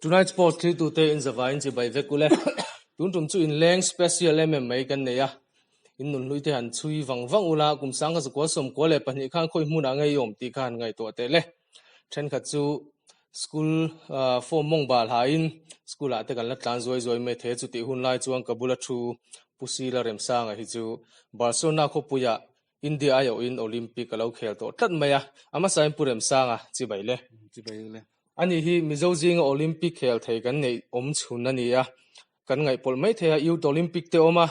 Tonight Sports thiltute in zavaiin chibai vek ule. Tun tum chu inleng special em em mai kan nei a. In nunhlui te han chhui vang vang ula, kum sangha zakua sawmkua leh pahnih khan khawi hmunah ngei i awm tih kha han ngaihtuah teh le. Thenkhat chu school form mawng bal hain school ah te kan la tlan zuai zuai mai thei a, chutih hun lai chuan ka bula thu Pu Sila Remsanga hi chu Barcelona khawpuiah India aiawhin Olympic a lo khel tawh tlat mai a, a hmasain Pu Remsanga chibai le. Chibai le. Ani hi Mizo zinga Olympic khel thei kan neih awm chhun a ni a, kan ngaihpawlh mai thei a, Youth Olympic te awm a,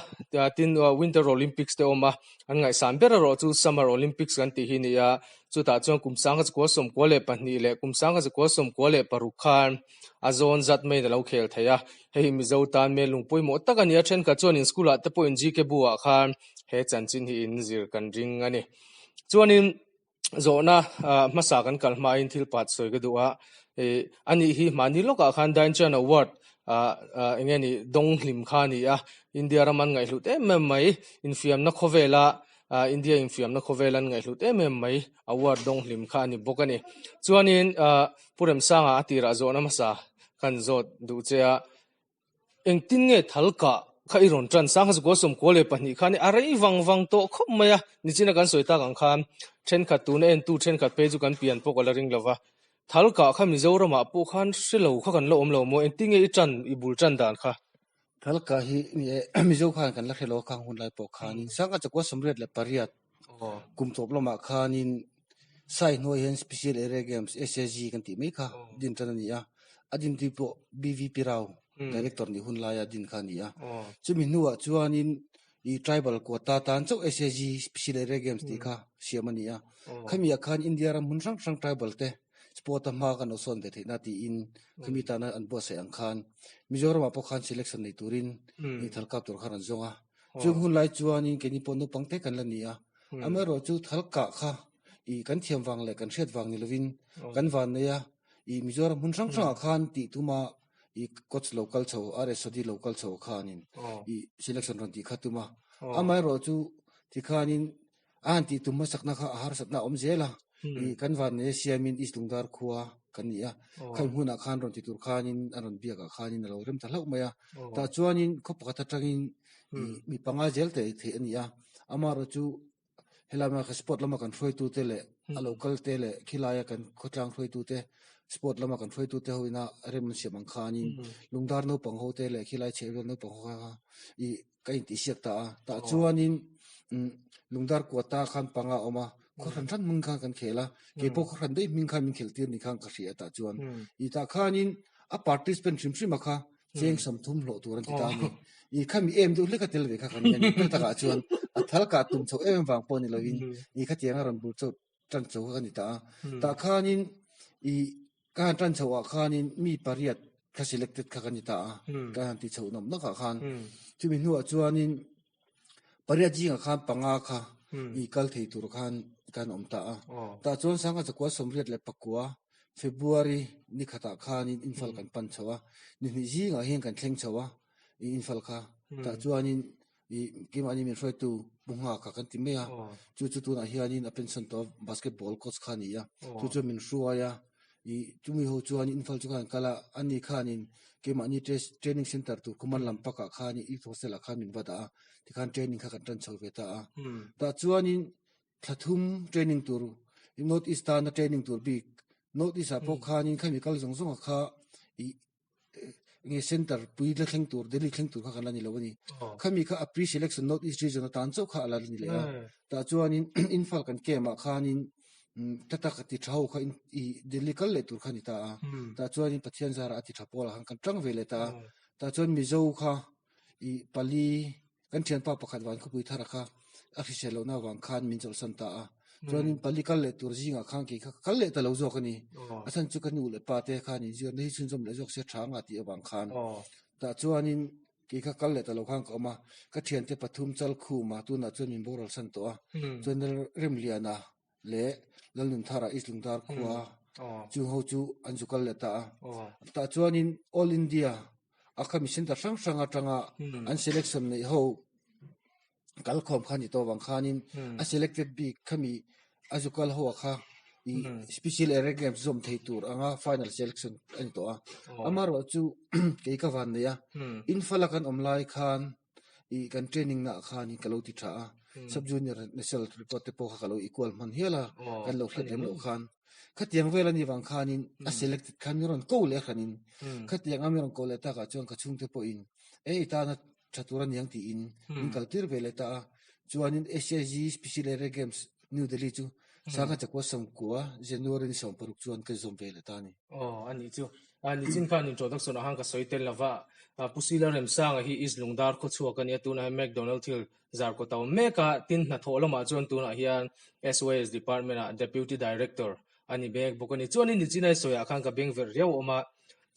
tin Winter Olympics te awm a, an ngaihsan ber erawh chu Summer Olympics kan tih hi a ni a, chutah chuan kum sangha chakua 92 leh kum sangha chakua 96 khan a zawn zat maiin a lo khel thei a, hei hi Mizo tan mel lung pawimawh tak a ni a, thenkhat chuan in school ah te pawhin GK bu ah khan he chanchin hi in zir kan ring a ni. Chuanin zawhna hmasa kan kal hmain thil pat sawi ka duh a, ih anih hi mahni lawkah khan Dainchuan Award eng nge ni dawng hlim kha a ni a, India ram an ngaihhlut em em mai, infiamna khawvela India infiamna khawvel an ngaihhlut em em mai award dawng hlim kha a ni bawk a ni. Chuanin Pu Remsanga a tirah zawhna hmasa kan zawt duh che a, Engtin nge thal kah kha i rawn tan? Sangha zakua 92 khan a rei vang vang tawh khawp mai a, nichina kan sawi tak ang khan thenkhat tuna entu thenkhat phei chu kan pian pawh ka la ring lo va. Thal kah kha Mizoramah pawh khan hre lo kha kan la awm lo maw? Engtin nge i tan, i bul tan dan kha? Thal kah hi ni e, Mizo khan kan la hre lo khang hun lai pawh khanin Sangha zakua 88 kum tawp lamah khanin Sai hnuai hian Special Area Games, SAG, kan tih mai kha din tan a ni a, a din tui pawh BVP Rao, Director nih hun laia din kha a ni a. Chumi hnuah chuanin i Tribal quota tan chauh SAG, Special Area Games, tih kha siam a ni a. Khamiah khan India ram hmun hrang hrang tribal te sport a hma kan lo sawn ve theihna tiin khami tana an buatsaih ang khan Mizoramah pawh khan selection nei turin i thal kap tur khan an zawng a. Chung hun lai chuanin keini pawh naupang te kan la ni a, Amaherawhchu thal kah kha i kan thiam vang leh kan hriat vang ni lovin kan van nei a, i Mizoram hmun hrang hrangah khan tih tuma i coach lo kal chho RS Sodhi lo kal chho khanin i selection rawn tih kha tum a. Amaherawhchu tikhanin a han tih tum hmasakna kha a harsatna a awm zel a, i kan van nei a siamin East Lungdar khua kan ni a, khami hmunah khan rawn ti tur khanin a rawn biakah khanin a lo rem ta hlauh mai a. Tah chuanin khaw pakhat atangin i mi panga zel te theih a ni a, amaherawhchu helai hmunah kha sport lama kan hruaitute leh a lo kal te leh khilaia kan khawtlang hruaitute sport lama kan hruaitute ho ina rem an siam ang khanin lungdar naupang ho te leh khilai chhehvel naupang ho kha i ka intihsiak ta a, tah chuanin lungdar quota khan panga a awm a, khaw hran hran hming khan kan khel a, keipawh khaw hran daih hming khan min khelh tir ni khan ka hria tah chuan i tah khanin a participant hrim hrim a kha Cheng 30 hlawh tur an ti ta a ni. I khami em deuh hlek a tel ve kha kan ni a ni. Hmel takah chuan a thal kah tum chho em vang pawh ni lovin i khatiang a rawn bul chauh tan chho kha ka ni ta a. Tah khanin i ka han tan chho ah khanin mi pariat kha selected kha ka ni ta a. Ka han ti chho nawm nawkah khan. Chumi hnuah chuanin pariat zingah khan panga kha i kal thei tur khan kan awm ta a. Tah chuan sangha chakua 89 February ni khatah khanin Imphal kan pan chho a, ni hnih zingah hian kan thleng chho a i Imphal kha. Tah chuanin i keimahni min hruaitu Pu Nghaka kan ti mai a, chu chu tunah hianin a pension tawh a basketball coach kha a ni a, chu chuan min hruai a, i chumi ho chuan Imphal chu khan kal a, ani khanin keimahni training center tur Khuman lam pakah khanin youth hostel ah khan min va dah a, tikhan training kha kan tan chho ve ta a. Tah chuanin Thla thum training tur North East tana training tur bik North East ah pawh khanin khami kal zawng zawng ah kha ih nge center pui la thleng tur Delhi thleng tur kha kan la ni lo a ni. Khami kha a pre selection North East region atan chauh kha a la ni leh a. Tah chuanin Imphal kan camp ah khanin ta tak a ti tha ho kha ih Delhi kal leh tur kha a ni ta a. Tah chuanin Pathian zarah a ti tha pawl ah khan kan tang ve leh ta a. Tah chuan Mizo kha ih pali Kan thianpa pakhat van khawpui thara kha a hrisel lohna avang khan min chawlhsan ta a. Chuanin pali kal leh tur zingah khan kei kha ka kal leh ta lo zawk a ni. A chhan chu ka nu leh pa te khan inzirna hi chhunzawm leh zawk se tha anga tih avang khan. Tah chuanin kei kha kal leh ta lo khan ka awm a. Ka thiante pathum chal khum a, tunah chuan min boralsan tawh a. Chuan Remliana leh Lalnunthara East Lungdar khua chung ho chu an zu kal leh ta a. Tah chuanin All India a khami center hrang hrang atanga an selection neih ho kalkhawm kha a ni tawh avang khanin a selected bik khami a zu kal ho a kha. I Special Area Games zawm thei tur anga final selection a ni tawh a. Amaherawhchu kei ka van nei a, Imphal a kan awm lai khan i kan training naah khan ka lo ti tha a, Sub Junior National record te pawh kha ka lo equal hman hial a, kan lo hriat lem loh khan. Khatiang vel a nih vang khanin a selected khan min rawn ko leh hranin khatiang a min rawn ko leh takah chuan ka chhungte pawhin e i tana tha tur a niang tiin min kal tir ve leh ta a. Chuanin SAG Special Area Games New Delhi chu Sangha Chakua Sawmkua January ni 16 chuan ka zawm ve leh ta a ni. Aw a nih chu. Nichin khan introduction ah khan ka sawi tel lova, Pu Sila Remsanga hi East Lungdar khawchhuak a nia, tunah hian McDonald Hill Zarkawt a awm mek a, tin hnathawh lamah chuan tunah hian SYS Department ah Deputy Director a ni mek bawk a ni. Chuanin nichin a i sawiah khan ka beng verh riau a awm a,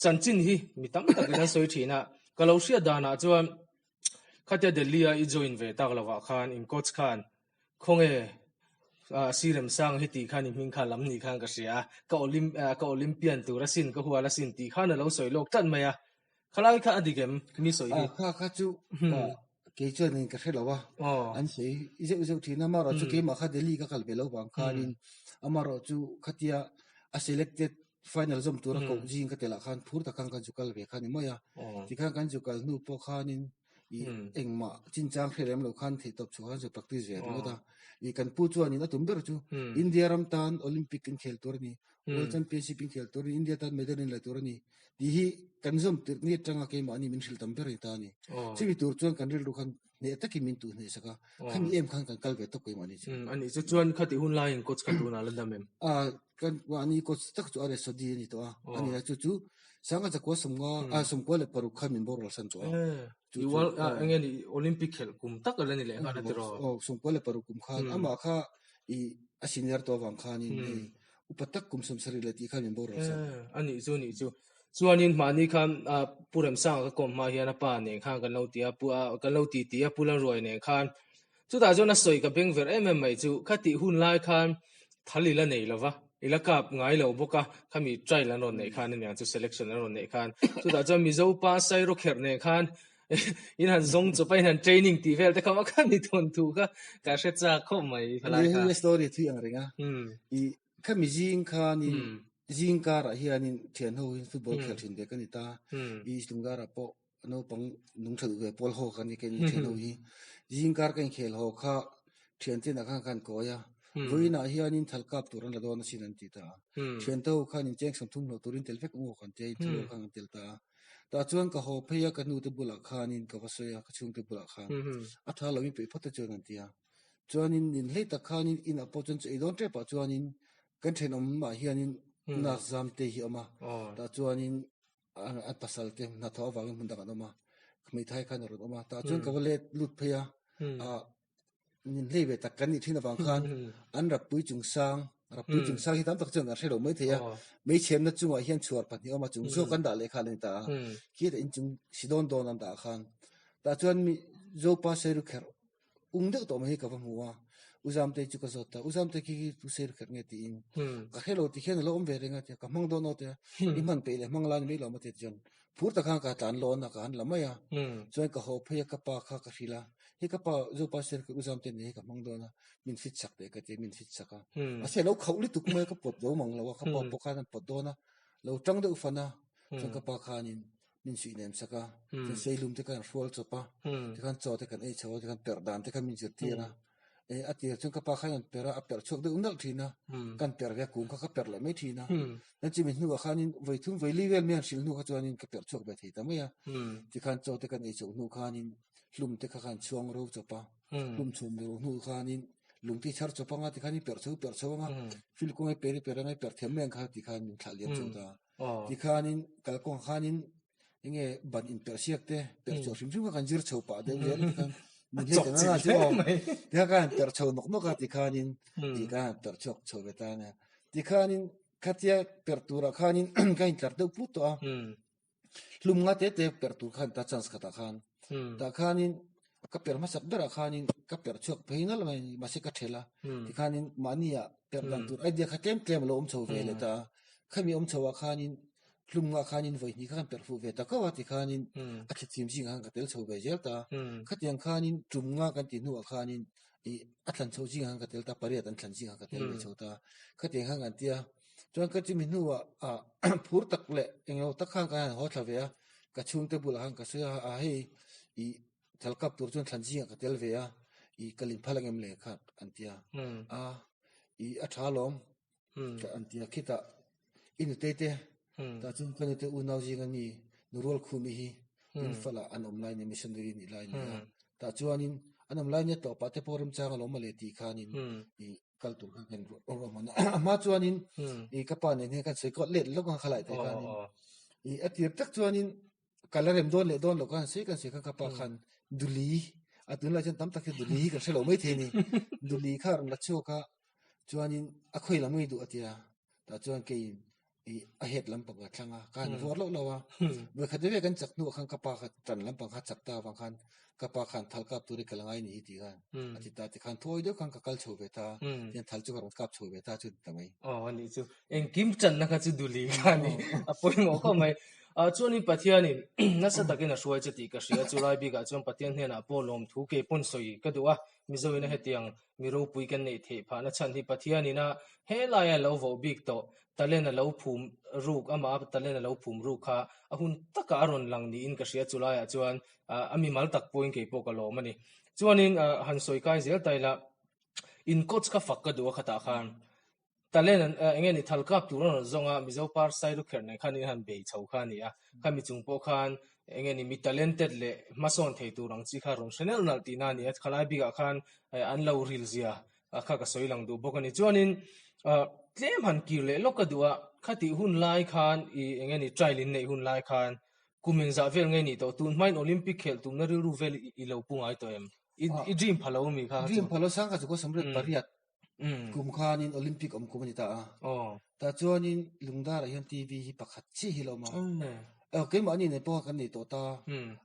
chanchin hi mi tam takin an sawi thin a, ka lo hriat danah chuan khatia Delhi a i join ve tak lovah khan in coach khan khawnge Sir Remsang hi tih khan i hming kha lam nih khan ka hria a, ka ka Olympian tur asin ka hual asin tih khan a lo sawi lawk tlat mai a, Khalai kha a dik em? Mi sawi hi. Kha kha chu kei chuan in ka hre lo a, an sawi zeuh zeuh thin a, amaherawh chu keimah kha Delhi ka kal ve lo vang khanin amaherawh chu khatia a selected final zawm tura koh zing ka telh ah khan phur tak khan kan zu kal ve kha ni mai a, tikhan kan zu kal hnu pawh khanin ih engmah chinchang hre lem lo khan theihtawp chhuah khan zu practice ve ringawt a, ih kan pu chuanin a tum ber chu India ram tan Olympic in khel tur a ni, World Championship in khel tur a ni, India tan medal in la tur a ni. Tih hi kan zawm tirh ni atanga keimahni min hrilh tam ber a ni ta a ni. Chumi tur chuan kan rilru khan hneh takin min tuh hneh sak a, khami em khan kan kal ve tawp keimahni chu. A nih chu chuan khati hun laiin coach kha tunah la dam em? A, kan mahni coach tak chu RS Sodhi a ni tawh a, a ni a chu chu Sanga Chakua sawmnga a 16 khan min boral san tawh a. Chu chu eng nge ni Olympic khelh kum tak a la ni leh nghal a tiraw? Aw, 16 kum khan amah kha i a senior tawh avang khanin hei Upa tak kum 70 leh tih khan min boral sak. A nih chu nih chu. Chuanin mahni khan Pu Remsanga ka kawm hma hian a pa nen khan kan lo ti a, Pu kan lo ti ti a, Pu Lalruai nen khan. Chutah chuan a sawi ka beng ver em em mai chu khatih hun lai khan thal i la nei lo va, i la kap ngai lo bawk a, khami trial an rawn neih khan aniang chu selection an rawn neih khan. Chutah chuan Mizo pa Sairawkherh nen khan in han zawng chawp a, in han training tih vel te kha mah khan i thawn thu kha ka hre chak khawp mai khalai kha. Hei story thui ang reng a, i khami zing khanin zing karah hianin thian ho hi football khel thin ve ka ni ta, i Lungdar ah pawh naupang nung tha duh ve pawl ho kan ni ka ni thian ho hi, zing kar ka inkhel haw kha thian te inah khan ka han kawi a, vawiinah hianin thal kap tur an la dawn asin an ti ta a, thian te ho khan incheng 30 hlawh turin tel vek ang aw kan tia inthil ho khan kan tel ta a. Tah chuan ka haw phei a, ka hnute bulah khanin ka va sawi a, ka chhungte bulah khan. A tha lo in peih phawt te chuan an ti a. Chuanin nin hlei tak khanin inah pawh chuan chu ei dawn tepah chuanin kan thenawmah hianin nurse zam te hi a awm a. Tah chuanin an pasal te hnathawh avangin hmun dang an awm a, hmeithai khan a rawn awm a. Tah chuan ka va let lut phei a, Min hlei ve tak kan nih thin avang khan an rappui chungsang, rappui chungsang hi tam tak chuan kan hre lo mai thei a, meichhemna chungah hian chhuar pahnih a awm a, chung zawk an dah leh kha a la ni ta a, khitah inchung si dawn dawn an dah khan tah chuan mi Zopa Seiru kherh ung deuh tawh mai hi ka va hmu a, U Zamtei chu ka zawt ta, U Zamtei khi khi tu Seiru kherh nge tiin ka hre lo ti khian a lo awm ve reng a tia ka hmang dawn aw tia i hman peih leh hmang lai ni mai lo maw tia chuan Phur tak khan ka tlan lawn a, ka han la mai a. Chuan ka haw phei a, ka pa kha ka hrilh a, hei ka pa Zopa sir ka uzam te nei hi ka hmang dawn a, min fit sak teh ka ti a, min fit sak a. Mahse a lo khauh lutuk mai a, ka pawt zo mang lo a, ka pa pawh khan an pawt dawn a, lo tang deuh fan a, chuan ka pa khanin min suih nem sak a, chuan seilum te khan hrual chawp a, tikhan chaw te kan ei chho a, tikhan perh dan te kha min zirtir a. E a tir chuan ka pa khan an perh a, a perh chhuak deuh nalh thin a, kan perh ve a kung kha ka perh leh mai thin a. Chuan chumi hnuah khanin vawi thum vawi li vel mai an hrilh hnu kha chuanin ka perh chhuak ve thei ta mai a. Tikhan chaw te kan ei chhoh hnu khanin hlum te kha khan chhuang ro chawp a, hlum chhum ro hnu khanin lung te chhar chawp anga tikhan i perh chho perh chho anga, fil kawng i per i per anga i perh thiam mai ang kha tikhan min thlah liam chho ta. Tikhanin kalkawngah khanin enge ban in perh siak te perh chhuah hrim hrim kha kan zir chho pah deuh zel tikhan min hlei ta nana chu aw tikhan ka han perh chho nawk nawk a tikhanin tih ka han perh chhuak chho ve ta ania tikhanin khatia perh turah khanin ka intlar deuh put tawh a hlum nga te te perh tur khan ta chance khatah khan tah khanin ka perh hmasak berah khanin ka perh chhuak phei nalh mai mahse ka ṭhelh a tikhanin mahniah perh dan tur idea kha tlem tlem a lo awm chho ve leh ta a khami awm chho ah khanin Hlum ngah khanin vawi hnih kha kan perh fuh ve ta kauh a tikhanin a thlitfim zingah khan ka tel chho ve zel ta. Khatiang khanin tum nga kan tih hnuah khanin I a thlan chho zingah khan ka tel ta, pariat an thlan zingah ka tel ve chho ta. Khatiang khan kan ti a, chuan ka chumi hnuah ah phur tak leh englo tak khan kan han haw thla ve a, ka chhungte bulah khan ka sawi a, a hei i thal kap tur chuan thlan zingah ka tel ve a, i ka lin phal angem le kha an ti a, a i a tha alawm an ti a, khitah i nutei te tah chuan ka nute unau zinga mi nu rual khumi hi Imphal ah an awm lai nia missionary nih lai nia tah chuanin an awm lai nia tawpah te pawh remchang alawm a le tih khanin i kal tur khan kan ruahman a, a hma chuanin i ka pa nen hian kan sawi kual let lawk ang khalai te khanin i a tir tak chuanin Kal a rem dawn leh dawn loh khan sawi kan sawi khan ka pa khan Duli a tunlai chuan tam tak hi Duli hi kan hre lo mai thei a ni. Duli kha a rawn la chhuak a, chuanin a khawi lam ngei duh a ti a, tah chuan keiin ih a head lampang ka thlang a, ka han vuar loh loh a. Vawikhat ve ve kan chak hnuah khan ka pa kha tan lampang kha chak ta avang khan ka pa khan thal kap tur hi ka la ngai ni hi tih khan a ti ta tikhan thawi deuh khan ka kal chho ve ta, tihian thal chu ka rawn kap chho ve ta chu a ni ta mai. Aw a nih chu, engkim tanna kha chu Duli kha a ni, a pawimawh khawp mai. Ah chuanin Pathianin nasa takin a hruai che tih ka hria, chu lai bikah chuan Pathian hnenah pawh lawmthu kei pawn sawi ka duh a, Mizoina hetiang mi ropui kan neih theih phahna chhan hi Pathianin a helaia lo voh bik tawh, talent a lo phum ruk, amah a talent a lo phum ruk kha a hun takah a rawn lang niin ka hria, chu laiah chuan a mimal tak pawhin kei pawh ka lawm a ni. Chuanin han sawi kai zel ta ila, in coach kha fak ka duh a khatah khan Talent an eng nge ni thal kap tur an rawn zawng a, Mizo par Sailu kherh nen khan in han bei chho kha a ni a, khami chung pawh khan eng nge ni mi talented leh hmasawn thei tur ang chi kha rawn hre nalh nalh tihna a ni a, khalai bikah khan an lo ril zia kha ka sawi lang duh bawk a ni. Chuanin tlem han kir leh lawk ka duh a, khatih hun lai khan ih eng nge ni trial in neih hun lai khan kum engzah vel nge nih tawh, tun hmain Olympic khelh tumna rilru vel i lo pu ngai tawh em? I dream pha lo mi kha? Dream pha lo sang kha chu ka 28 Kum khanin Olympic awm kum a ni ta a. Tah chuanin Lungdarah hian TV hi pakhat chiah hi a lo awm a. Aw keimahni nen pawh kan nei tawh ta.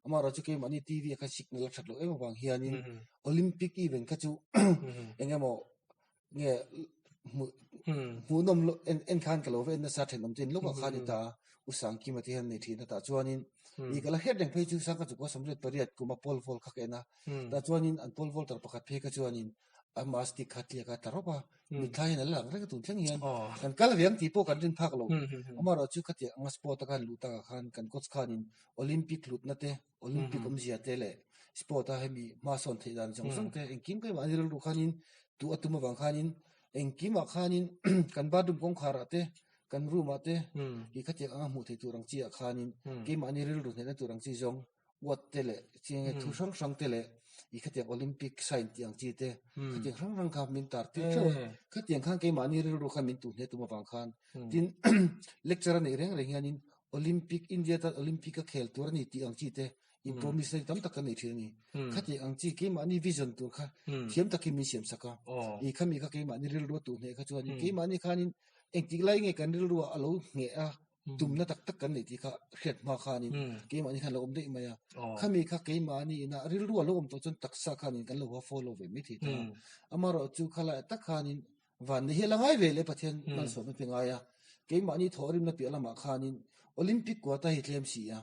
Amaherawhchu chu keimahni TV ah khan signal a that loh em avang hianin Olympic event kha chu eng emaw nge hmuhnawm en khan ka lo va en nasa thenawm te in lawkah khan a ni ta a. U Sangkima te hian an nei thin a tah chuanin ih ka la hriat reng phei chu Sangkhat chukua 88 kuma pole vault kha ka en a. Tah chuanin an pole vaulter pakhat phei kha chuanin A mastic kha tliak a tla rawp a, mitthla hian a la lang reng a tun thleng hian kan kal ve ang tih pawh kan rin phak lo. Amaherawhchu khatiang anga sport a khan luh takah khan kan coach khanin Olympic hlutna te, Olympic awmzia te leh sport a hemi hma sawn theih dan zawng zawng te engkim keimah rilru khanin duh a tum avang khanin engkimah khanin kan bathroom kawngkharah te kan room ah te ih khatiang anga hmuh theih tur ang chi ah khanin keimahni rilru hnehna tur ang chi zawng Uat te leh chiang e thu hrang hrang te leh i khatiang Olympic sign tih ang chi te khatiang hrang hrang kha min tar tir theuh a, khatiang khan keimahni rilru khan min tuh hle tum avang khan tin lecture a neih reng reng hianin Olympic India tan Olympic a khel tur a ni tih ang chi te in promise na tam tak kan nei thin a ni. Khatiang ang chi keimahni vision tur kha thiam takin min siam sak a, i khami kha keimahni rilru a tuh hneh kha chuanin keimahni khanin engtik lai nge kan rilru ah a lo ngheh a tumna tak tak kan nei tih kha hriat hma khanin keimahni khan lo awm daih mai a. Khami kha keimahni inah rilru a lo awm tawh chuan taksa khanin kan lo va follow ve mai thei ta a. Amaherawhchu khalai tak khanin vanni hi a la ngai ve leh Pathian malsawmna pe ngai a. Keimahni thawhrimna piah lamah khanin Olympic quota hi tlem si a.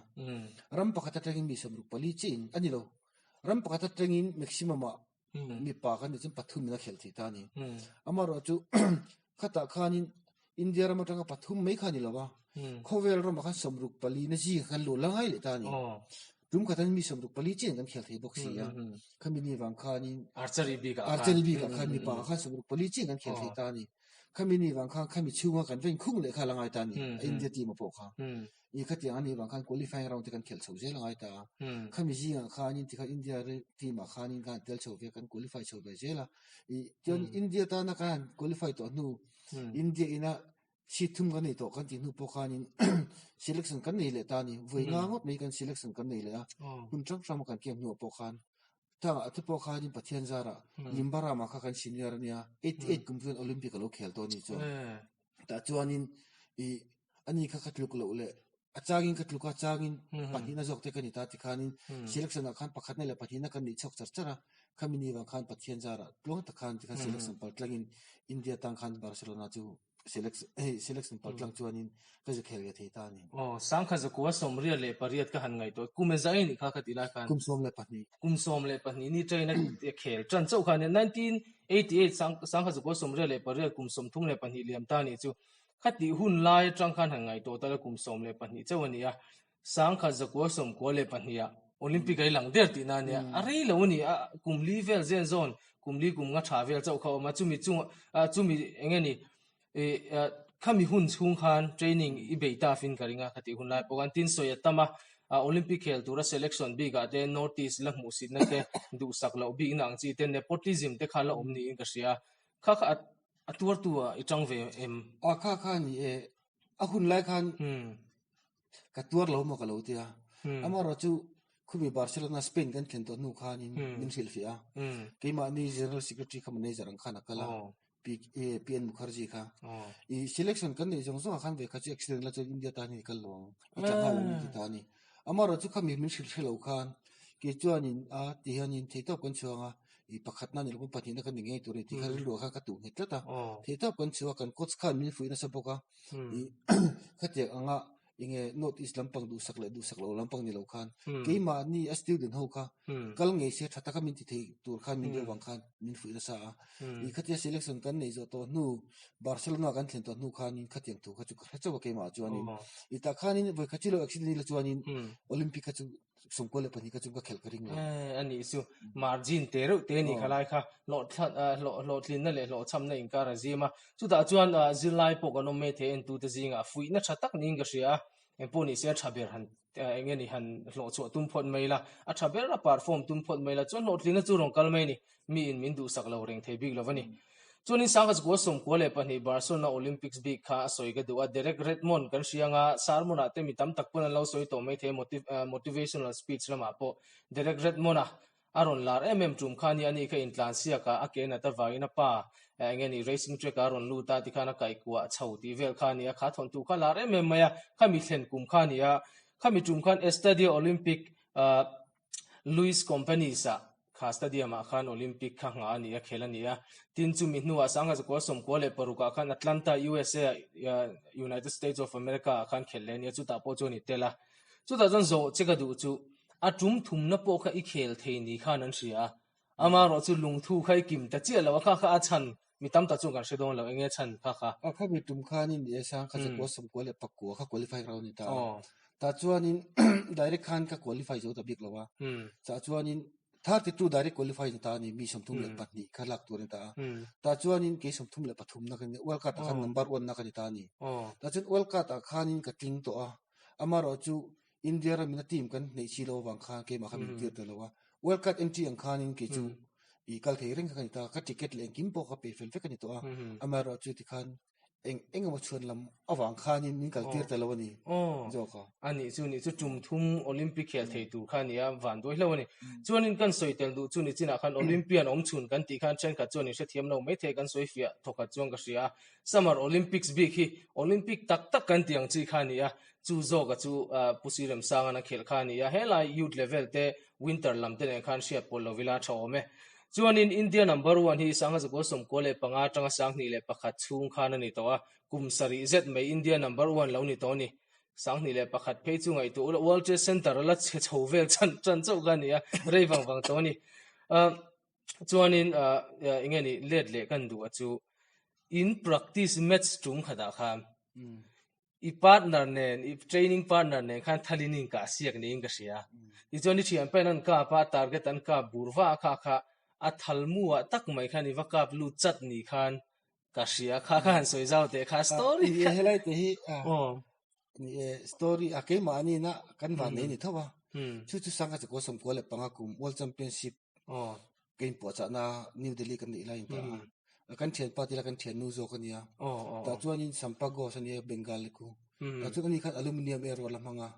Ram pakhat atangin mi 64 chiah in a ni lo. Ram pakhat atangin maximum ah mipa kan nih chuan pathum in a khelh thei ta a ni. Amaherawhchu khatah khanin India ram atanga pathum mai kha a ni lo a, khawvel ramah khan 64 na zing khan luh la ngai leh ta a ni. Tum khatan mi 64 chiah in kan khel thei bawk si a, khami ni vang khanin Archery bikah khan Archery bikah khan mipa khan 64 chiah in kan khel thei ta a ni. Khami ni vang khan khami chhunga kan va inkhung leh kha la ngai ta a ni, a India team ah pawh kha. I khatiang a nih vang khan qualifying round te kan khelh chho zel a ngai ta a. Khami zingah khanin tikhan India team ah khanin kan han tel chho ve a, kan qualify chho ve zel a. I chuan India tana kan han qualify tawh hnu India ina seat thum kan nei tawh kan tih hnu pawh khanin selection kan nei leh ta a ni. Vawi nga ngawt mai kan selection kan nei leh a. Hun hrang hrang a kan camp hnuah pawh khan Tangah te pawh khanin Pathian zarah Limbarama kha kan senior a nia, 88 kum chuan Olympic a lo khel tawh a nih chuan. Tah chuanin i ani kha ka tluk loh leh a changin ka tluk a changin pahnihna zawk te ka ni ta tikhanin selection ah khan pakhatna leh pahnihna kan nih chhuak char char a, khami ni vang khan Pathian zarah tluang tak khan tikhan selection pal tlangin India tang khan Barcelona chu. Selection hei selection pal tlang chuanin ka za khel ve thei ta a ni. Aw, sangkhat zakua 88 ka han ngaihtuah. Kum e zai anih kha ka ti lai khan. Kum 12. Kum 12 ni train a khel tan chauh kha ania. 1988 sangkhat zakua 88 kum 32 liam ta anih chu. Khatih hun lai atang khan han ngaihtuah ta la kum 12 chauh a ni a. Sangkhat zakua 92 ah Olympic a i lang der tihna ania. A rei lo a ni a, kum li vel zen zawn, kum li kum nga tha vel chauh kha a awm a, chumi chunga chumi eng nge ni khami hun chhung khan training i bei ta fin ka ring a, khatih hun lai pawh khan tin sawi a tam a, Olympic khel tura selection bikah te North East la hmuh sitna te duhsak loh bikna ang chi te nepotism te kha la awm niin ka hria a, kha kha a tuartu ah i tang ve em? A kha kha ni e, a hun lai khan Ka tuar lo maw ka lo ti a. Amaherawhchu khumi Barcelona Spain kan thlen tawh hnu khanin min hrilhfiah a. Keimahni General Secretary kha manager ang khan a kal a, PN Mukherjee kha. I selection kan neih zawng zawngah khan ve kha chu accident la chuan India tan hian i kal lo ang, i tla nghal ang min ti ta a ni. Amaherawhchu khami min hrilh hre lo khan kei chuanin a ti hianin theihtawp kan chhuang a, i pakhatna ni lo pawn pahnihna kan ni ngei tur a ni tih kha rilru ah khan ka tuh nghet tlat a. Theihtawp kan chhuah a, kan coach khan min fuih nasa bawk a. I khatiang anga enge North East lampang duhsak leh duhsak loh lampang ni lo khan keimahni a student ho kha kal ngei se tha taka min ti thei tur khan min deuh vang khan min fuih nasa a. I khatia selection kan neih zawh tawh hnu Barcelona kan thlen tawh hnu khanin khatiang thu kha chu ka hre chauh a keimah chuanin i tah khanin vawikhat chi lo accident ila chuanin Olympic kha chu 92 kha chu ka khelh ka ring lo. A nih chu margin te reuh te ni kha lai kha hlawhtlinna leh hlawhchhamna inkar a zim a. Chutah chuan zirlai pawh kan awm mai thei entute zingah fuihna tha tak niin ka hria a. Engpawh ni se a tha ber han eng nge ni han hlawhchhuah tum phawt mai la, a tha ber a perform tum phawt mai la chuan hlawhtlinna chu rawn kal mai a ni. Miin min duhsak lo reng thei bik lo a ni. Chuanin Sangha Zakua 92 Barcelona Olympics bik kha a sawi ka duh a, Derek Redmond kan hria anga sermon-ah te mi tam tak pawn an lo sawi tawh mai thei a, motivational speech lamah pawh Derek Redmond-a a rawn lar em em tum kha a ni, ani kha intlansiak a, a ke nat avangin a pa eng nge ni racing track-ah a rawn lut a tikhan a kaihkuah chho tih vel kha a ni a, kha thawnthu kha lar em em mai a, khami thlen kum kha a ni a, khami tum khan Estadio Olympic Louis Companys-ah kha stadium-ah khan Olympic kha nghah a ni a, khel a ni a. Tin, chumi hnuah Sangha Zakua 96-ah khan Atlanta, USA, United States of America-ah khan khel leh a ni a, chutah pawh chuan i tel a. Chutah chuan zawh che ka duh chu, a tum thumna pawh kha i khel thei ni khan an hria a. Amaherawh chu lungthu kha i kim ta chiah lo a, kha kha a chhan mi tam tak chuan kan hre dawn lo, eng nge chhan kha kha? A kha mi tum khanin ni e, Sangha Zakua 99 kha qualify round a ni ta a. Tah chuanin direct khan ka qualify zo ta bik lo a, chah chuanin 32 direct qualify ni ta a ni, mi 32 kha lak tur a ni ta a. Tah chuanin kei 33 na ka ni, World Cup ah khan number one na ka ni ta a ni. Tah chuan World Cup ah khanin ka tling tawh a, amaherawh chu India ramina team kan hneih si lo avang khan keimah kha min tir ta lo a. World Cup entry ang khanin kei chu i kal thei reng kha ka ni ta a, ka ticket leh engkim pawh ka pe fel vek a ni tawh a, amaherawh chu tikhan Eng eng emaw chhuan lam avang khanin min kal tir ta lo a ni zawk a. A nih chu nih chu tum thum Olympic khel thei tur kha a ni a, van duai hlauh a ni. Chuanin kan sawi tel duh chu ni chinah khan Olympian awm chhun kan tih khan thenkhat chuan in hrethiam lo maithei kan sawi fiah thawkhat chuan ka hria a. Summer Olympics bik hi Olympic tak tak kan tih ang chi kha a ni a, chu zawka chu Pu Sri Remsanga'n a khelh kha a ni a. Helai youth level te winter lam te nen khan hriat pawlh lo ila a tha awm e. Chuanin India number one hi Sangha Zakua 95 atanga 21 chhung khan a ni tawh a, kum sarih zet mai India number one lo ni tawh a ni. 21 phei chu ngaihtuah ula World Trade Center a la chhe chho vel chan chan chauh kha a ni a, rei vang vang tawh a ni. Chuanin eng nge ni let leh kan duh a chu in practice match tum khatah khan I partner nen, i training partner nen khan thalin in kah siak niin ka hria. Tichuan i thian pahin an kap a, target an kap bur va a kha kha a thal mu ah tak mai khan i va kap lut chat ni khan ka hria. Kha kha han sawi zau teh kha story kha. Helai te hi ni e story a keimah anina kan van nei ni tho a. Chu chu Sangha Chakua 95 kum World Championship Ka inpuahchahna New Delhi kan neih laiin ta a, kan thianpa tila kan thiannu zawk a nia. Tah chuanin Sampa Ghosh a nia Bengali khu. Tah chuan ani khan aluminium arrow a la hmang a.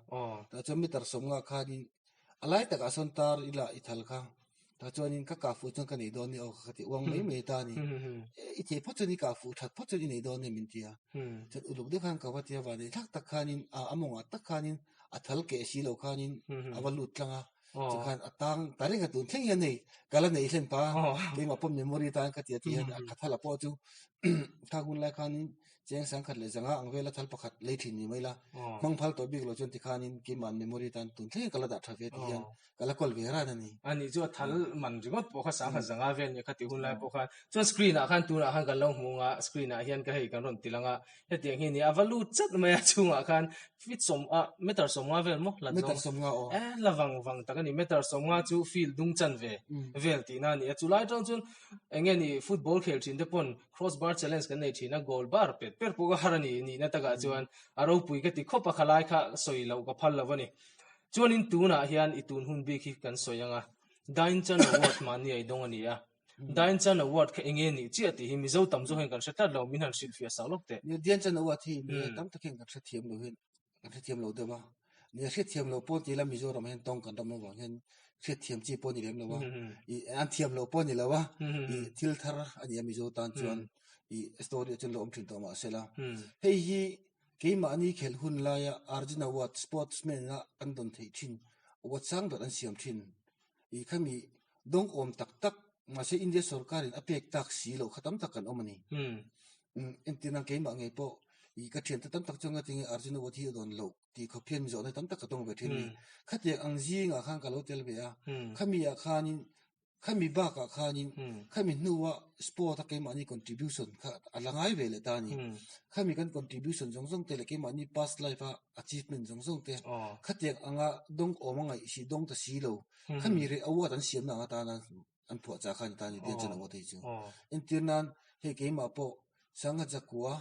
Tah chuan meter sawmnga khanin a lai takah sawn tar ila i thal kha. Tah chuanin ka kah fuh chuan ka nei dawn nia aw ka ti uang mai mai ta a ni. I thei phawt chuan i kah fuh that phawt chuan i nei dawn nia min ti a. Chuan uluk deuh khan ka va ti a, vanei thlak tak khanin a mawngah tak khanin a thal keh si lo khanin a va lut tlang a. Tikhan a tang ta reng a tun thleng hian hei ka la nei hlen pa keimah pawh memory tan ka ti a ti hian ka thala pawh chu khang hun lai khanin Cheng 1500 ang vela thal pakhat lei thin ni mai la. Hmang phal tawh bik lo chuan tikhanin keimah memory tan tun thleng ka la dah tha ve ti hian ka la kawl ve ran a ni. A nih chu a thal man ringawt pawh kha 1500 vel nia khati hun lai pawh khan. Chuan screen ah khan tunah khan kan lo hmu ang a, screen ah hian ka hei kan rawn ti lang a, hetiang hi nia a va lut chat mai a chhungah khan feet sawm ah meter 50 vel maw hlat zawng. Meter 50 aw. Eh la vang vang tak a ni meter 50 chu field dung chan ve vel tihna a ni a. Chulai atang chuan eng nge ni football khel thin te pawn cross bar challenge kan nei thin a, goal bar pet per pawh ka har a ni nihna takah chuan a ropui ka ti khawp a khalai kha sawi loh ka phal lo a ni. Chuanin tunah hian i tun hun bik hi kan sawi ang a, Dainchan Award mahni a i dawng a ni a. Dainchan Award kha enge nih chiah tih hi Mizo tam zawk hian kan hre tlat lo, min han hrilhfiah sak lawk teh. Nia, Dainchan Award hi mi tam tak hian kan hrethiam lo hian kan hrethiam lo deuh a. Nia, hriatthiam lo pawh ti ila Mizoram ah hian tawng kan ram avang hian hriatthiam chi pawh a ni lem lo a, i an thiam loh pawh a ni lo a, i thil thar a ni a Mizo tan chuan i story ah chuan lo awm thin tawh mahsela hei hi Keimahni khelh hun laia Arjuna Award Sportsman-a kan dawn theih thin award sang ber an siam thin. I khami dawng awm tak tak, mahse India sorkarin a pek tak si loh kha tam tak kan awm a ni. Entirna keimah ngei pawh i ka thiante tam tak chuan ka tinge Arjuna Award hi a dawn loh tih khawp hian zawhna tam tak ka tawng ve thin a ni. Khatiang ang zingah khan ka lo tel ve a, khami ah khanin Khami bakah khanin khami hnua sport a keimahni contribution kha a la ngai ve leh ta a ni. Khami kan contribution zawng zawng te leh keimahni past life a achievement zawng zawng te khatiang anga dawng awm a ngaih si dawng ta si lo. Khami reh award an siamna ang atana an phuah chah kha a ni ta a ni Dian Chan Award hei chu. Entir nan hei keimah pawh Sangha Zakua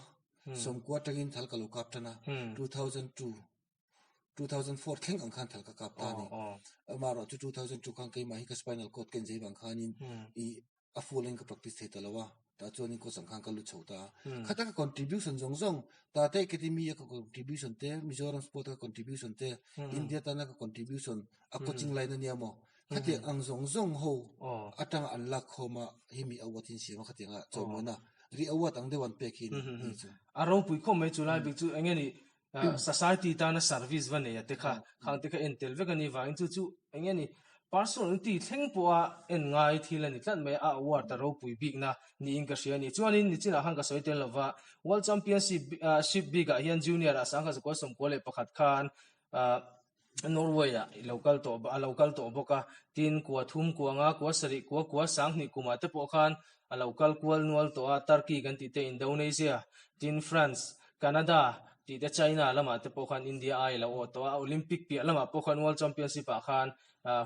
sawmkua atangin thal ka lo kap tan a, 2002. 2004 thleng ang khan thal ka kap ta a ni. Amaherawh chu 2002 khan keimah hi ka spinal cord ka inzei vang khanin i a full in ka practice thei ta lo a, tah chuanin coach ang khan ka lut chho ta a. Khata ka contribution zawng zawng, Tate Academy a ka contribution te, Mizoram sport a ka contribution te, India tana ka contribution a coaching line a nia maw, khatiang ang zawng zawng ho atanga an lak khawm a hemi award hi an siam a khatianga chawimawina ri award ang deuh an pek hi a ni chu. A ropui khawp mai chu lai bik chu eng nge ni Society tana service va nei a te kha, khang te kha en tel vek a ni vangin chu chu eng nge ni personal an ti thleng pawha en ngai thil a ni tlat mai a, a award a ropui bikna niin ka hria a ni. Chuanin nichinah khan ka sawi tel lova World Championship ship bikah hian junior ah 1991 khan Norway ah i lo kal tawh a lo kal tawh bawk a, tin kua thum kua nga kua sarih kua kua 2000 kumah te pawh khan a lo kal kual nual tawh a, Turkey kan tih te Indonesia, tin France, Canada tih te China lamah te pawh khan India ai a lo awh tawh a, Olympic piah lamah pawh khan World Championship ah khan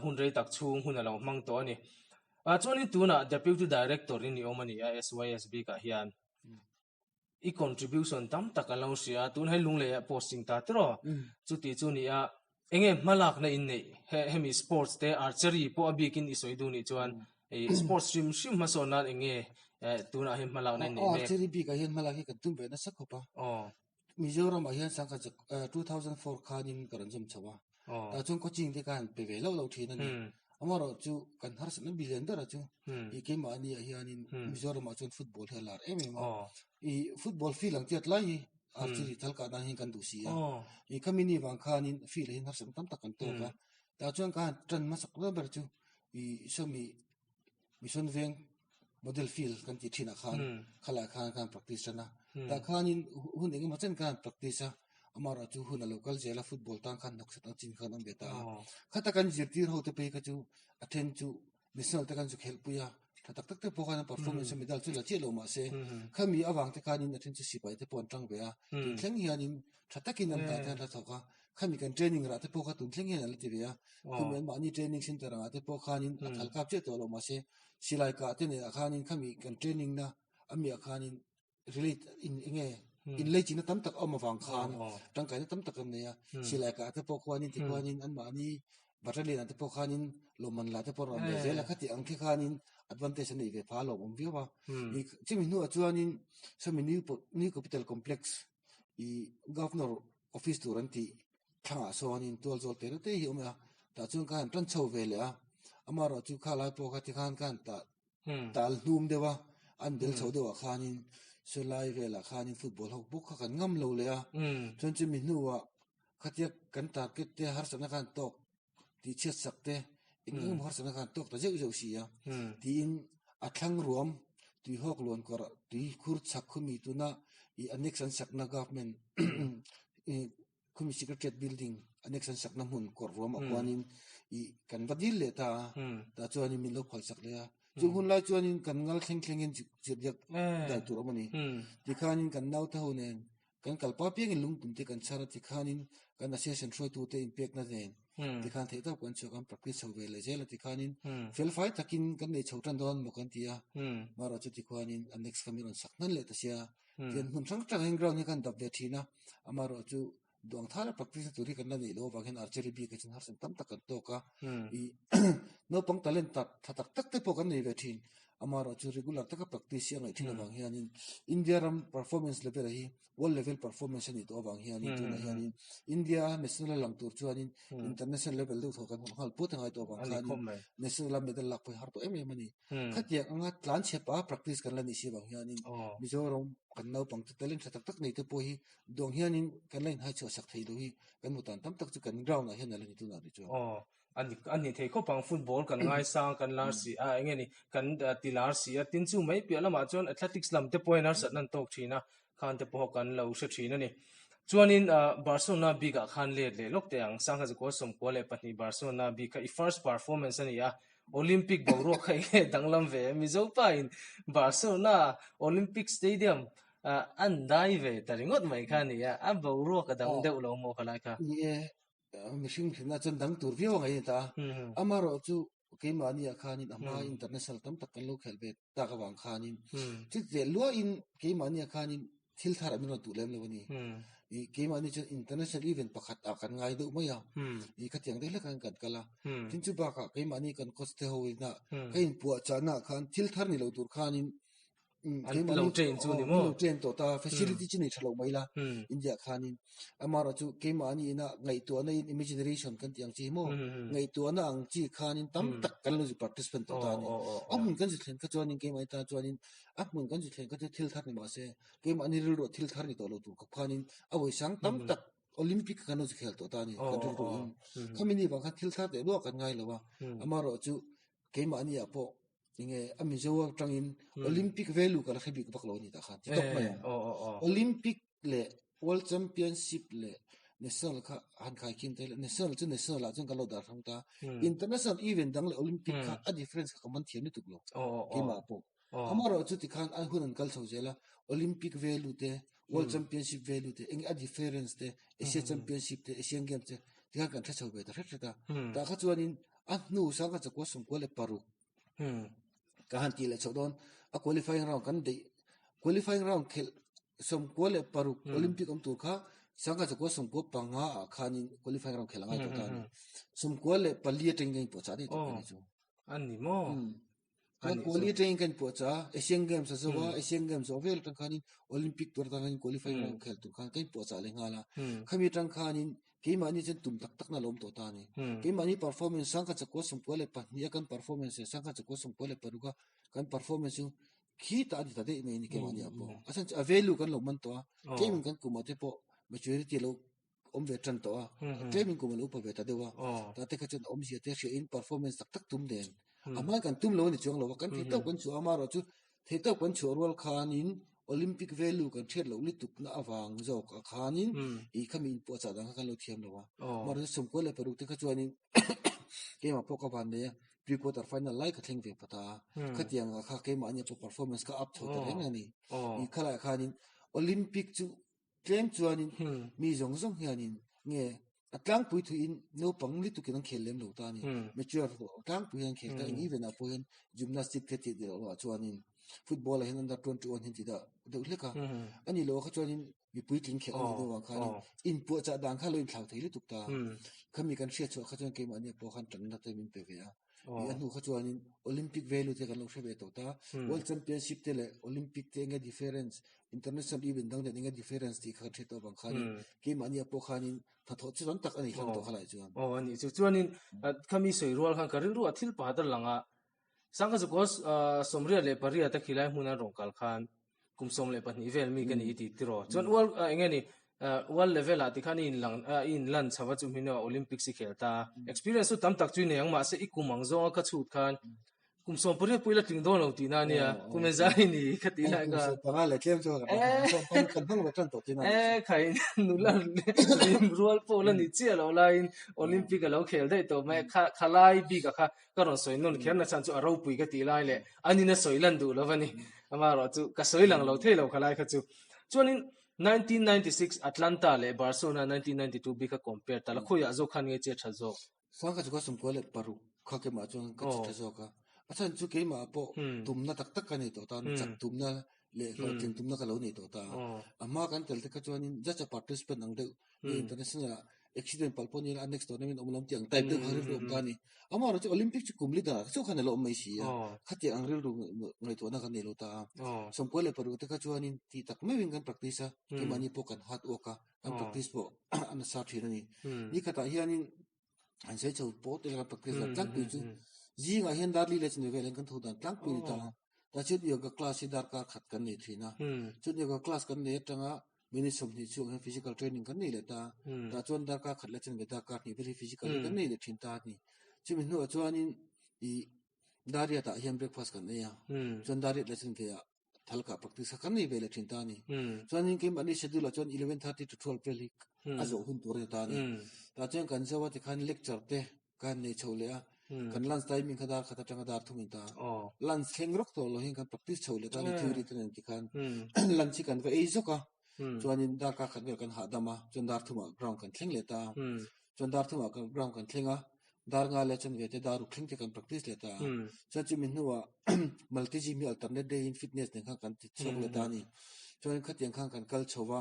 hun rei tak chhung hun a lo hmang tawh a ni. Chuanin tunah Deputy Director in i awm a ni a SYS bikah hian. I contribution tam tak an lo hria a, tun hei Lunglei ah posting ta tiraw? Chuti chu ni a, enge hmalakna in neih he hemi sports te archery pawh a bikin i sawi duh nih chuan i sports hrim hrim hmasawn nan enge tunah hian hmalakna in neih mek? Archery bikah hian hmalak hi kan tum ve nasa khawp a. Mizoram ah hian 2004 khanin ka rawn zawm chho a. Tah chuan coaching te khan pe ve loh loh thin a ni. Amaherawh chu kan harsatna billion ber a chu i keimahni ah hianin Mizoram ah chuan football hi a lar em em a. I football field ang chiat lai hi archery thal kah nan hian kan duh si a. I khami ni vang khanin field ah hian harsatna tam tak kan tawk a. Tah chuan ka han tan hmasak ber ber chu i sawmi Mission Veng Model Field kan tih thinah khan khalai khan khan practice tan a. Tah khanin hun engemaw chen khan practice a, amaherawh chu hun a lo kal zel a, football tan khan hnawksak ang chin khan awm ve ta a. Khata kan zirtir ho te phei kha chu a then chu national te khan chu khelhpui a, tha tak tak te pawh khan an performance a medal chu la chiah lo mahse khami avang te khanin a then chu sipai te pawh an tang ve a, tun thleng hianin tha takin an hnah te an la thawk a. Khami kan training rah te pawh kha tun thleng hian an la ti ve a, khumi an mahni training center angah te pawh khanin a thal kap chiah tawh lo mahse silai kah te nena khanin khami kan training na amiah khanin relate in enge inleichina tam tak a awm avang khan tangkaina tam tak an nei a, silai kah te pawh khuanin tikhuanin an mahni battalion ah te pawh khanin lawmman lah te pawh a rawn ve zel a, khati ang khi khanin advantage a neih ve pha a lawmawm viau a. Chumi hnuah chuanin sawmi new capital complex i governor office tur an tih thlangah sawnin tual zawl te reuh te hi a awm a, tah chuan ka han tan chho ve leh a, amaherawh chu kha lai pawh kha tikhan ka han tah tal hnum deuh a, an bel chho deuh ah khanin sawlai velah khanin football ho bawk kha kan ngam lo leh a, chuan chumi hnuah khatia kan target te harsatna khan tawk tih chhiat sak te eng eng emaw harsatna khan tawk ta zeuh zeuh si a, tiin a thlang ruam tui hawk luan kawrh tui khur chhak khumi tuna. I annex an sakna government khumi secretariat building annex an sakna hmun kawr ruamah khuanin i kan va dil leh ta a, tah chuanin min lo phalsak leh a. Chung hun lai chuanin kan ngal thleng thlengin zirdiak dai tur a awm a ni. Tikhanin kan naute ho nen kan kalpa piangin lungtum te kan chhar a, tikhanin kan association hruaitute inpekna nen tikhan theih tawp kan chhuak a, an practice chho ve leh zel a, tikhanin felfai takin kan nei chho tan dawn maw kan ti a, marawh chu tikhuanin annex kha min rawn sak hnan leh ta sia. Tian hmun hrang hrang hian ground hi kan dap ve thin a, amaherawh chu duang thar a practice na tur hi kan la neih loh avang hian archery bik ah chuan harsat tam tak kan tawk a, ih naupang talent tak tha tak tak te pawh kan nei ve thin, amaherawh chu regular taka practice hi a ngaih thin avang hianin India ram performance level ah hi world level performance a nih tawh avang hianin tunah hianin India a national a lang tur chuanin international level deuh thaw kan hmu nghal put a ngai tawh avang khanin national a medal lak pawh hi har tawh em em a ni. Khatiang anga tlan chhe pa practice kan la nih si avang hianin Mizoram kan naupang te talent tha tak tak nei te pawh hi duang hianin kan la inhai chhuah sak thei lo hi kan hmu tan tam tak chu kan ground ah hian a la ni tunah rih chuan. Aw, a ni a ni thei khawp ang football kan ngaisang kan lar si a eng nge ni kan ti lar si a tin chu mai piah lamah chuan athletics lam te pawhin harsatna an tawk thin a khan te pawh kan lo hre thin a ni. Chuanin Barcelona bikah khan let leh lawk teh ang Sangha Zakua 92 Barcelona bik kha i first performance a ni a Olympic boruak kha enge danglam ve Mizo pa in Barcelona Olympic Stadium an dai ve ta ringawt mai kha a ni a, a boruak a dang deuh lo maw khalai kha? Ni e, mihring hlimna chuan dang tur viau a ngaih a ni ta a, amaherawh chu keimahni ah khanin a hma international tam tak kan lo khelh ve tak avang khanin chutiang luahin keimahni ah khanin thil thar ah min rawn tuh lem lo a ni. Ih keimahni chuan international event pakhat ah kan ngai deuh mai a, ih khatiang deuh hlek khan kan kal a. Tin chu bakah keimahni kan coach te ho ina ka inpuahchahna ah khan thil thar ni lo tur khanin An lo train chu ni maw? Lo train tawh ta, facility chu nei tha lo mai la India khanin. Amaherawh chu keimahni ina ngaihtuahna in imagination kan tih ang chi hi maw? Ngaihtuahna ang chi khanin tam tak kan lo participant tawh ta a ni. A hmun kan zithlen kha chuanin keimahni tan chuanin a hmun kan zithlen kha chu thil thar ni mahse keimahni rilruah thil thar ni tawh lo tur khawp khanin a vawisang tam tak Olympic kha kan lo zikhel tawh ta a ni kan rilruin. Khami ni vang khan thil thar teh luah kan ngai lo a, amaherawh chu keimahni ah pawh enge a Mizo atangin Olympic value ka la hre bik vak lo a ni tah khan ti tawk mai ang. Olympic leh World Championship leh National kha han khai khin ta ila National chu National ah chuan kan lo dah hrang ta a, International event dang leh Olympic kha a difference kha ka man thiam lutuk lo keimah pawh. Amaherawh chu tikhan an hun an kal chho zel a, Olympic value te, World Championship value te, eng a difference te, Asia Championship te, Asian Games te tikhan kan hre chho ve ta hret hret a. Tah kha chuanin a hnu sangha chakua 96 ka han tih leh chhoh dawn a qualifying round kan deih qualifying round khelh 96 Olympic awm tur kha sangha chakua 95 ah khanin qualifying round khelh a ngai tawh ta a ni. 94 atangin kan inpuahchah daih tawh a ni chu. A ni maw? Chuan quali atangin kan inpuahchah a, Asian Games a zo a, Asian Games zawh vel atang khanin Olympic tur atang khanin qualifying round khelh tur khan kan inpuahchah leh nghal a. Khami atang khanin keimahni chuan tum tak takna a lo awm tawh ta a ni. Keimahni performance sangkhat chakua 92 a kan performance leh sangkhat chakua 96 a kan performance chu khitah a ni ta daih mai a ni keimahni ah pawh. A chhan chu a value kan lo man tawh a, tlemin kan kumah te pawh maturity a lo awm ve tan tawh a, tlemin kum a lo upa ve ta deuh a, tah te kha chuan awmzia te hriahin performance tak tak tum nen a hmain kan tum lo a ni chuang lo a, kan thei tawk kan chhuah a, amaherawh chu thei tawk kan chhuah rual khanin Olympic value kan hriat loh lutuk na avang zawk ah khanin ih khami inpuahchah dan kha kan lo thiam lo a, amaherawh chu 96 te kha chuanin keimah pawh ka van nei a, pre quarter final lai ka thleng ve pawt a, khatiang ah kha keimahni pawh performance kha up chho ta reng a ni, ih khalaiah khanin Olympic chu Tlem chuanin mi zawng zawng hianin nge a tlangpui thuiin naupang lutukin an khel lem lo ta a ni. Mature tlangpui hian an khel ta a, eng event ah pawh hian gymnastic te tih loh ah chuanin football ah hian under 21 hian ti dah deuh hlek a. A nih loh kha chuanin mipui tling khelh a nih deuh vang khanin inpuahchah dan kha a lo inthlau thei lutuk ta. Khami kan hriat chhuah kha chuan keimahni pawh khan tanna te min pe ve a. A hnu kha chuanin Olympic value te kan lo hre ve tawh ta. World Championship te leh Olympic te enge difference, International event dang nen enge difference tih kha kan hre tawh avang khanin keimahni ah pawh khanin hnathawh chu tam tak a nei hlang tawh kha lai chuan. Aw a nih chu. Chuanin khami sawi rual khan ka rilru ah thil pakhat a lang a, Sangha Zakua 88 a khilai hmun an rawn kal khan kum 12 vel mi ka ni i ti tiraw. Chuan world enge ni world level ah tikhan i inlang i inlan chho a chu hming ah Olympics i khel ta. Experience chu tam tak chu i nei ang mahse i kum ang zawnga ka chhut khan. Kum 18 pawh i la tling dawn lo tihna a nia, kum engzah i ni ka tih lai kha. Kum 15 leh tlem chuan kan hmang kan hmang lo tan tawh tihna a ni. E khai nula rim rual pawh la ni chiah loh laiin Olympic a lo khel daih tawh mai a, kha khalai bik a kha ka rawn sawi nawn kher na chhan chu a ropui ka tih lai leh anin a sawi lan duh lo a ni. Amaherawh chu ka sawi lang lo thei lo khalai kha chu. Chuanin 1996 Atlanta leh Barcelona 1992 bik kha compare ta la, khawiah zawk khan nge che tha zawk? Sang ka chu ka 16 kha keimah chuan ka che tha zawk a. A chhan chu keimah pawh tumna tak tak ka nei tawh ta, chak tumna leh hlawhtling tumna ka lo nei tawh ta. A hma kan tel te kha chuanin just a participant ang deuh nge international ah accident palh pawh ni ila a next tournament awm lo tih ang type deuh kha rilru awm ta a ni. Amaherawhchu Olympic chu kum li danah chauh khan a lo awm mai si a, khatiang ang rilru ngaihtuahna kan nei lo ta a. 16 te kha chuanin tih tak meuhin kan practice a, keimahni pawh kan hard work a, kan practice pawh a nasa thin a ni. Nikhatah hianin an sawi chho pawh te kan practice dan tlangpui chu zingah hian dar li leh chawhnu velah hian kan tho dan tlangpui ni ta a. Tah chuan yoga class hi darkar khat kan nei thin a. Chuan yoga class kan nei atanga minute 20 chhungah hian physical training kan nei leh ta a. Tah chuan darkar khat leh chanve darkar hnih vel hi physical hi kan nei leh thin ta a ni. Chumi hnuah chuanin ih dar riatah hian breakfast kan ei a. Chuan dar riat leh chanve ah Thalkah practice kha kan nei ve leh thin ta a ni. Chuanin keimahni schedule ah chuan 11:30 to 12 vel hi a zawh hun tur a ni ta a ni. Tah chuan kan zo a tikhan lecture te kan nei chho leh a, kan lunch timing kha dar khat atanga dar thum a ni ta a. Lunch thleng rawk tawh lo hian kan practice chho leh ta a ni theory te nen tikhan lunch hi kan va ei zawk a, chuanin darkar khat vel kan hahdam a, chuan dar thumah ground kan thleng leh ta a. Chuan dar thumah kan ground kan thleng a, dar nga leh chuan ve te dar ruk thleng te kan practice leh ta a. Chuan chumi hnuah multi gym hi alternate day in fitness nen khan kan ti chhuak leh ta a ni. Chuan khatiang khan kan kal chho va,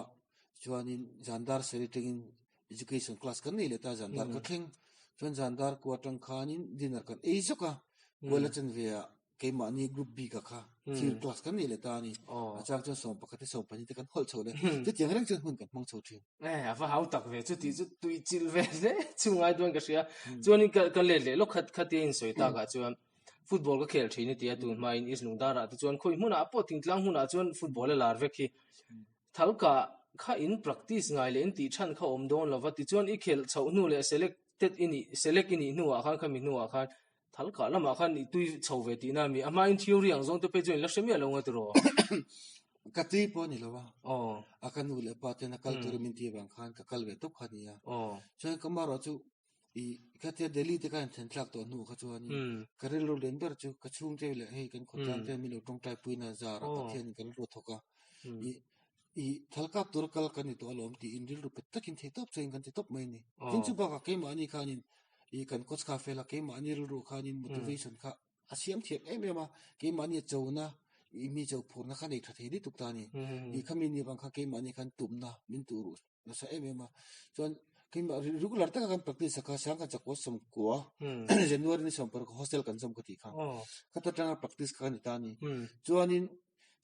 chuanin zan dar sarih atangin education class kan nei leh ta a, zan dar ka thleng. Chuan zan dar kua atang khanin dinner kan ei zawk a, kuala chanve ah Keimahni group bik a kha thil class kan nei leh ta a ni. A chang chuan 11 te 12 te kan hawlh chho leh. Chutiang reng chuan hun kan hmang chho thin. Eh, a va hau tak ve chu tih chu tui chilh ve hle chu ngai dawn ka hria. Chuanin ka ka let leh lawk khat khatia insawi takah chuan football ka khel thin a ti a, tun hmain East Lungdarah te chuan khawi hmunah pawh thingtlang hmunah chuan football a lar vek hi. Thalka kha in practice ngai leh in tih than kha awm dawn lova tichuan i khelh chhoh hnu leh selected i nih select i nih hnuah khan khami hnuah khan Thalkah lamah khan i tui chho ve tihna a mi? A hmain theory ang zawng te phei chuan i la hre miah lo nga tiraw? Ka tui pawh a ni lo a. A ka nu leh pa ten a kal turin min ti avang khan ka kal ve tawp kha a ni a. Chuan ka marawh chu i khatia Delhi te kha in thlen thlak tawh hnu kha chuanin ka rilru lian ber chu ka chhungte leh hei kan khawtlang te min lo tawngtai puina zar a Pathian in ka rilru a thawk a. I i thalkap tura kal kan ni tawh alawm tiin rilru pet takin thei tawp chuan kan ti tawp mai a ni. Tin chu bakah keimahni khanin i kan coach kha fel a, keimahni rilru khanin motivation kha a siam thiam em em a, keimahni a chona i mi cho phurna kha nei tha thei lutuk ta a ni. I khami ni avang kha keimahni khan tumna min tuh ruh nasa em em a. Chuan keimah regular taka kan practice a kha sangha chakua 90 January ni 16 hostel kan zawm ka tih kha. Khata tanga practice kha ka ni ta a ni. Chuanin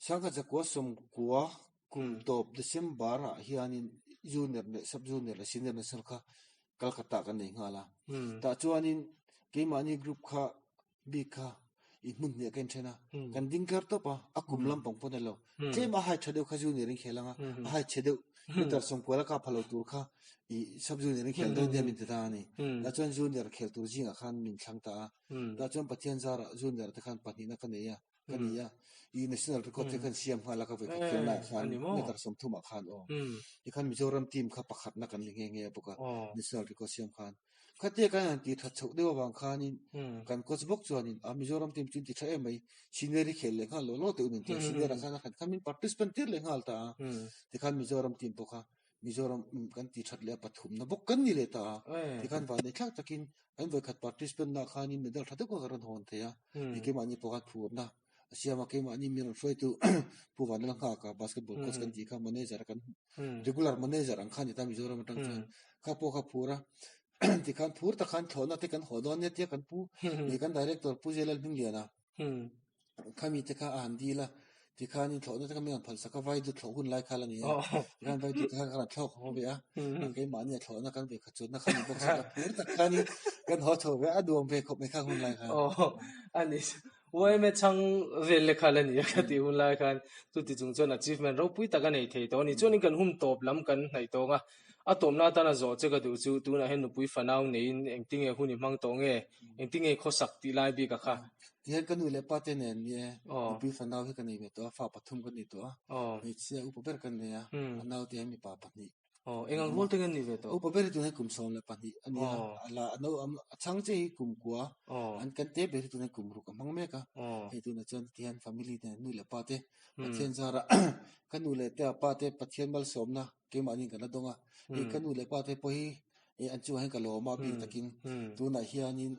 sangha chakua 90 kum tawp December ah hianin junior leh sub junior leh senior national kha Calcutta kan nei nghal a. Tah chuanin keimahni group kha bik kha i hmun hniah ka inthen a, kan ding tlar tawp a, a kum lampang pawh a ni lo. Tlem a hai tha deuh kha junior in khel ang a, a hai chhe deuh meter 90 a kap pha lo tur kha i sub junior in khel dawn nia min ti ta a ni. Tah chuan junior khel tur zingah khan min thlang ta a. Tah chuan Pathian zarah junior te khan pahnihna ka nei a. Ka ni a, i national record te khan siam nghal a ka vawikhat khelna ah khan meter 30 ah khan aw. Tikhan Mizoram team kha pakhatna kan li nghe nghe a bawk a, national record siam khan. Khatia kan han tih that chhoh deuh avang khanin kan coach bawk chuanin a Mizoram team chu in ti tha em mai, senior hi khel leh nghal lo lo teuh nin tia senior ah khan a khat khan min participant tir leh nghal ta a. Tikhan Mizoram team pawh kha Mizoram kan ti that leh a pathumna bawk kan ni leh ta a. Tikhan vanneih thlak takin An vawikhat participant na khanin medal tha deuh kha ka rawn hawn thei a, ni keimahni pawh khan phurna a siam a, keimahni mi rawn hruaitu Pu Vanlal Nghaka basketball coach kan tih kha manager kan regular manager ang kha a ni ta Mizoram atang chuan kha pawh kha phur a, tikhan phur tak khan thlawhna te kan haw dawn nia tia kan pu ni kan director Pu Zelal Hmingliana Khami te kha a han dil a, tikhanin thlawhna te kha mi han phalsak a, vai dut thlawh hun lai kha la ni a, tikhan vai dut te khan kan han thlawk haw ve a, keimahni a thlawhna kan ve khat chuanna kha ni bawk se, ka phur tak khanin kan haw chho ve a, a duam ve khawp mai kha hun lai khan. Aw, a ni, YMA chhang vel le kha la ni a ka tih hun lai khan, chuti chung chuan achievement ropui tak a nei thei tawh a ni. Chuanin kan hun tawp lam kan hnaih tawng a. A tawmna atana zawh che ka duh chu tunah hian nupui fanau neiin engtinge hun i hmang tawh nge, engtinge khawsak tih lai bik a kha. Tihian ka nu leh pa te nen ni e, nupui fanau hi ka nei ve tawh a, fa pathum ka nei tawh a, hmeichhia upa ber ka nei a, a naute hian mipa pahnih. Aw, eng ang rual te nge an nih ve tawh? Upa ber hi tunah hian kum 12 a ni a, a la a no a chhang che hi kum kua, an kan te ber hi tunah hian kum ruk a hmang mek a, hei tunah chuan tihian family te nu leh pa te Pathian zarah ka nu leh te a pa te Pathian malsawmna keimahni kan la dawng a, hei ka nu leh pa te pawh hi an chungah hian ka lawm a bik takin tunah hianin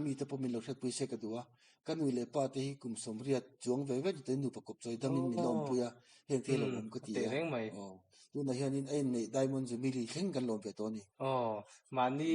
mite pawh min lo hriatpui se ka duh a, ka nu leh pa te hi kum 80 chuang ve ve tute nupa kawp chawi damin min la awmpui a, heng te hi lo awm ka ti a, tunah hianin a inneih Diamond Jubilee thleng kan lawm ve tawh a ni. Aw, mahni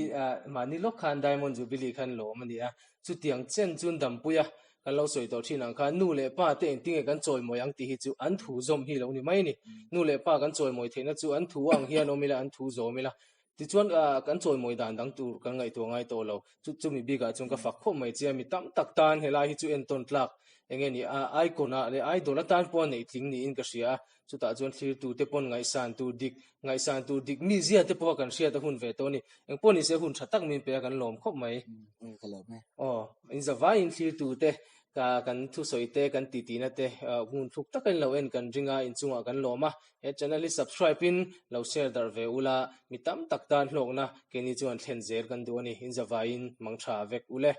mahni lawk khan Diamond Jubilee khan lawm a ni a, chutiang chen chuan dampui a Kan lo sawi tawh thin ang khan nu leh pa te engtinge kan chawimawi ang tih hi chu an thu zawm hi lo ni mai a ni. Nu leh pa kan chawimawi theihna chu an thu ang hian awm ila, an thu zawm ila. Tichuan kan chawimawi dan dang tur kan ngaihtuah ngai tawh lo. Chu chumi bikah chuan ka fak khawp mai che a, mi tam tak tan helai hi chu entawn tlak enge ni a icon ah leh idol atan pawh a neih tling niin ka hria a. Chutah chuan thlirtute pawn ngaihsan tur dik, ngaihsan tur dik mizia te pawha kan hriat a hun ve tawh a ni. Engpawh nise hun tha tak min pe a kan lawm khawp mai. Ka lawm e. Aw, in zavaiin thlirtute ka kan thusawi te, kan titina te hmun thluk taka in lo en kan ring a, inchungah kan lawm a. He channel hi subscribe in lo share darh ve ula, mi tam tak tan hlawkna keini chuan thlen zel kan duh a ni. In zavaiin mang tha vek ule.